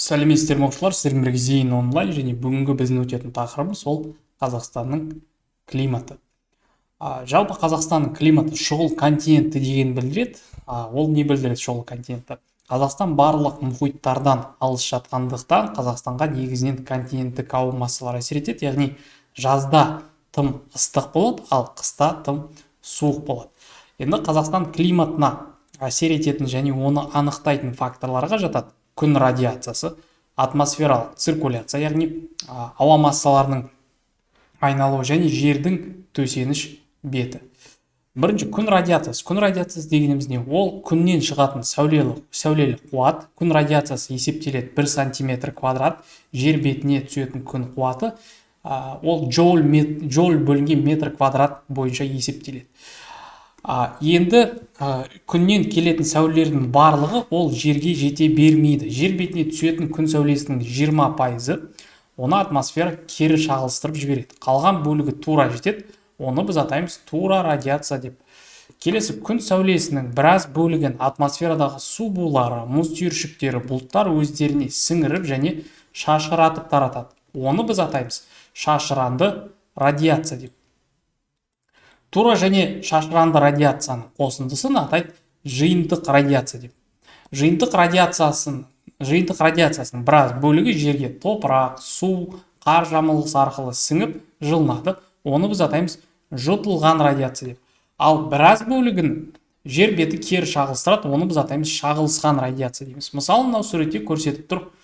Сәлеметсіздер ме, оқушылар! Сіздермен бірге Зейін Онлайн, және бүгінгі біздің өтетін тақырыбымыз ол Қазақстанның климаты. Жалпы Қазақстанның климаты шұғыл континентті деген білдіреді. Ол не білдіреді, шұғыл континентті? Қазақстан барлық мұхиттардан алыс жатқандықтан, Қазақстанға негізінен континенттік ауа массалары әсер етеді, яғни жазда тым ыстық болады, ал қыста тым суық болады. Енді Қазақстан климатына әсер ететін және оны анықтайтын факторларға жатады: күн радиациясы, атмосфералық циркуляция, яғни ауа массаларының айналуы, және жердің төсеніш беті. Бірінші күн радиациясы. Күн радиациясы дегеніміз не? Ол күннен шығатын сәулелі қуат. Күн радиациясы есептеледі 1 сантиметр квадрат жер бетіне түсетін күн қуаты, ол джоуль бөлінген метр квадрат бойынша есептеледі. Енді күннен келетін сәулелердің барлығы ол жерге жете бермейді. Жер бетіне түсетін күн сәулесінің 20%-ы, оны атмосфера кері шағылыстырып жібереді. Қалған бөлігі тура жетеді, оны біз атаймыз тура радиация деп. Келесі, күн сәулесінің біраз бөлігін атмосферадағы су булары, мұз түйіршіктері, бұлттар өздеріне сіңіріп және шашыратып таратады. Оны біз атаймыз шашыранды радиация деп. Тура және шашыранды радиацияның қосындысын атайды жиынтық радиация деп. Жиынтық радиациясының біраз бөлігі жерге топырақ, су, қар жамылғысы арқылы сіңіп жылынады. Оны біз атаймыз жұтылған радиация деп. Ал біраз бөлігін жер беті кері шағылыстырады, оны біз атаймыз шағылысқан радиация дейміз. Мысалы, мынау суретте көрсетіп тұр,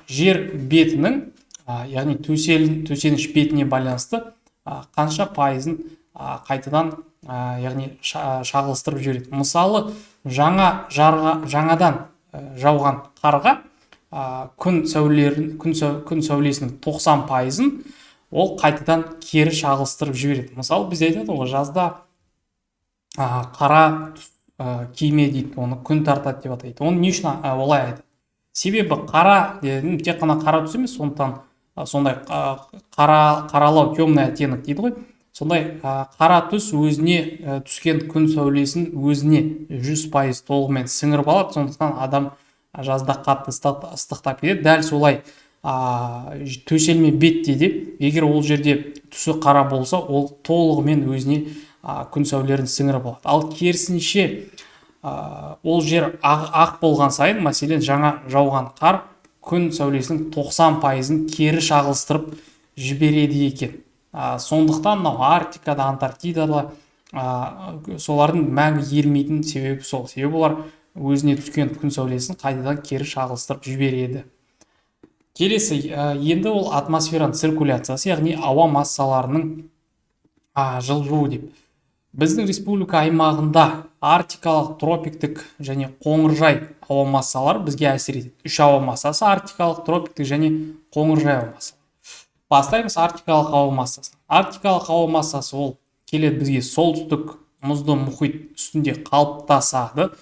жер бетінің, яғни төсеніш бетіне байланысты қанша пайызын қайтадан, яғни шағылыстырып жібереді. Мысалы, жаңадан жауған қарға күн сәулелерін күн сәулесінің 90%-ын ол қайтадан кері шағылыстырып жібереді. Мысалы, бізде айтады ғой, жазда қара киме дейді, оны күн тартады деп атайды. Оны не үшін олай айтады? Себебі қара, тек қана қара түс емес, сондықтан сондай қаралау, темный оттенок дейді ғой, сондай қара түс өзіне түскен күн сәулесін өзіне 100% толығымен сіңіріп алады. Сондықтан адам жазда қатты ыстықтап кетеді. Дәл солай төселме бетте де, егер ол жерде түсі қара болса, ол толығымен өзіне күн сәулелерін сіңіріп алады. Ал керісінше, ол жер ақ болған сайын, мәселен, жаңа жауған қар күн сәулесінің 90%-ын кері шағылыстырып жібереді екен. Сондықтан мынау Арктикада, Антарктидада солардың мәңгі ерімейтін себебі сол. Себебі олар өзіне түскен күн сәулесін қайтадан кері шағылыстырып жібереді. Келесі, енді ол атмосфераның циркуляциясы, яғни ауа массаларының жылжуы деп. Біздің республика аймағында арктикалық, тропиктік және қоңыржай ауа массалары бізге әсер етеді. Үш ауа массасы: арктикалық, тропиктік және қоңыржай ауа массалары. Бастаймыз арктикалық ауа массасынан. Арктикалық ауа массасы ол келеді бізге Солтүстік мұзды мұхит үстінде қалыптасады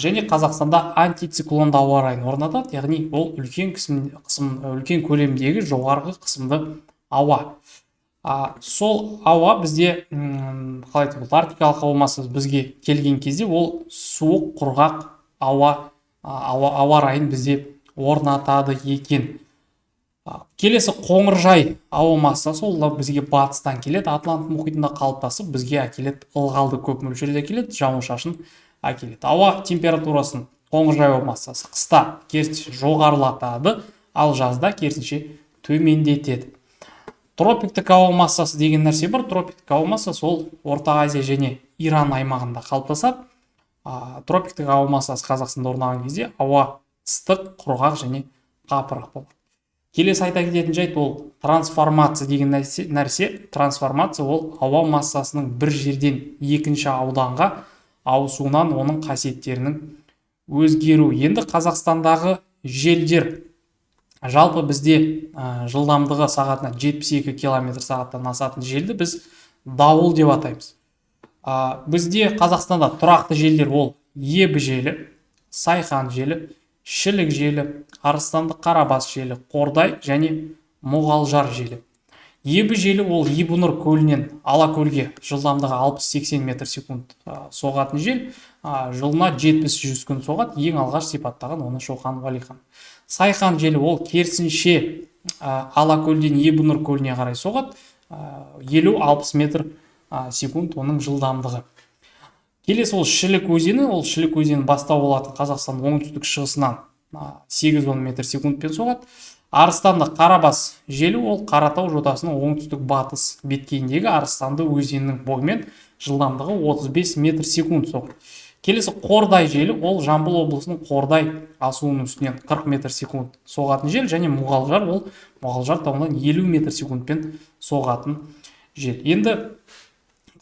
және Қазақстанда антициклонды ауа райын орнатады, яғни ол үлкен қысым, үлкен көлемдегі жоғарғы қысымды ауа. Сол ауа бізде, қалай айтсақ болады, арктикалық ауа массасы бізге келген кезде ол суық, құрғақ ауа райын бізде орнатады екен. Келесі қоңыржай ауа массасы, ол да бізге батыстан келеді, Атлант мұхитында қалыптасып, бізге әкеледі ылғалды, көп мөлшерде әкеледі, жауын шашын әкеледі. Ауа температурасын қоңыржай ауа массасы қыста керісінше жоғарылатады, ал жазда керісінше төмендетеді. Тропиктік ауа массасы деген нәрсе бар. Тропиктік ауа массасы ол Орта Азия және Иран аймағында қалыптасады. Тропиктік ауа массасы Қазақстанда орнаған кезде ауа ыстық, құрғақ және қапырық болады. Келесі айта кететін жайт ол трансформация деген нәрсе. Трансформация ол ауа массасының бір жерден екінші ауданға ауысуынан оның қасиеттерінің өзгеруі. Енді Қазақстандағы желдер. Жалпы бізде жылдамдығы сағатына 72 километр сағаттан асатын желді біз дауыл деп атаймыз. Бізде Қазақстанда тұрақты желдер ол ебі желі, сайхан желі, шілік желі, арыстанды қарабас желі, қордай және мұғалжар желі. Ебі желі ол Ебінұр көлінен Алакөлге жылдамдығы 60-80 метр секунд соғатын жел. Жылына 70-100 күн соғады. Ең алғаш сипаттаған оны Шоқан Уәлихан. Сайхан желі ол керісінше Алакөлден Ебінұр көліне қарай соғады. 50-60 метр секунд оның жылдамдығы. Келесі ол Шілік өзені. Ол Шілік өзені бастау болатын Қазақстан оңтүстік шығысынан 8-10 метр секундпен соғады. Арыстанды Қарабас желі ол Қаратау жотасының оңтүстік батыс беткейіндегі Арыстанды өзенінің бойымен жылдамдығы 35 метр секунд соғады. Келесі Қордай желі ол Жамбыл облысының Қордай асуының үстінен 40 метр секунд соғатын жел, және Мұғалжар ол Мұғалжар тауынан 50 метр секундпен соғатын жел. Енді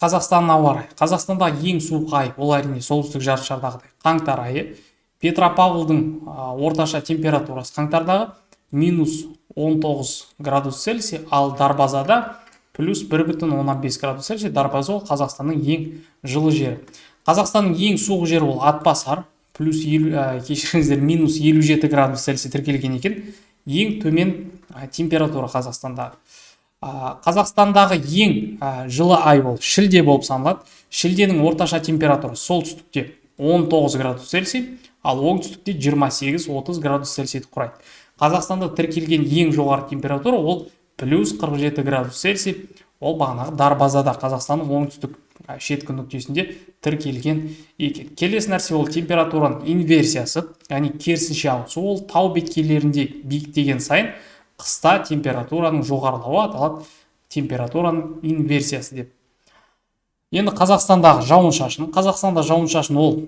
Қазақстанның ауа райы. Қазақстандағы ең суық ай ол әрине солтүстік жарты шардағыдай қаңтар айы. Петропавлдың орташа температурасы қаңтардағы минус 19 градус Цельсий, ал Дарбазада плюс 1,5 градус Цельсий. Дарбаза ол Қазақстанның ең жылы жері. Қазақстанның ең суық жері ол Атбасар, плюс елу, кешіріңіздер, минус 57 градус Цельсий тіркелген екен. Ең төмен температура Қазақстандағы. Қазақстандағы ең жылы ай ол шілде болып саналады. Шілденің орташа температурасы солтүстікте 19 градус Цельсий, ал оңтүстікте 28-30 градус Цельсийді құрайды. Қазақстанда тіркелген ең жоғары температура ол плюс 47 градус Цельсий. Ол бағанағы Дарбазада, Қазақстанның оңтүстік шеткі нүктесінде тіркелген екен. Келесі нәрсе ол температураның инверсиясы, яғни керісінше ауысу. Ол тау беткейлерінде биіктеген сайын қыста температураның жоғарылауы аталады температураның инверсиясы деп. Енді Қазақстандағы жауын-шашын. Қазақстанда жауын-шашын ол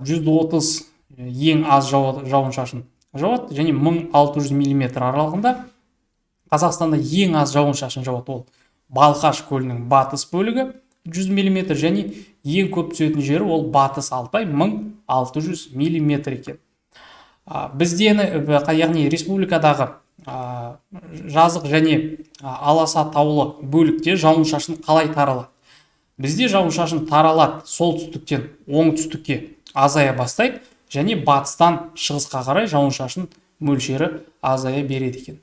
130 ең аз жауын-шашын жауады және 1600 миллиметр аралығында. Қазақстанда ең аз жауын-шашын жауады ол Балқаш көлінің батыс бөлігі 100 миллиметр, және ең көп түсетін жері ол Батыс Алтай 1600 миллиметр екен. Бізде, яғни республикадағы жазық және аласа таулы бөлікте жауын-шашын қалай таралады? Бізде жауын-шашын таралады солтүстіктен оңтүстікке азая бастайды және батыстан шығысқа қарай жауын-шашын мөлшері азая береді екен.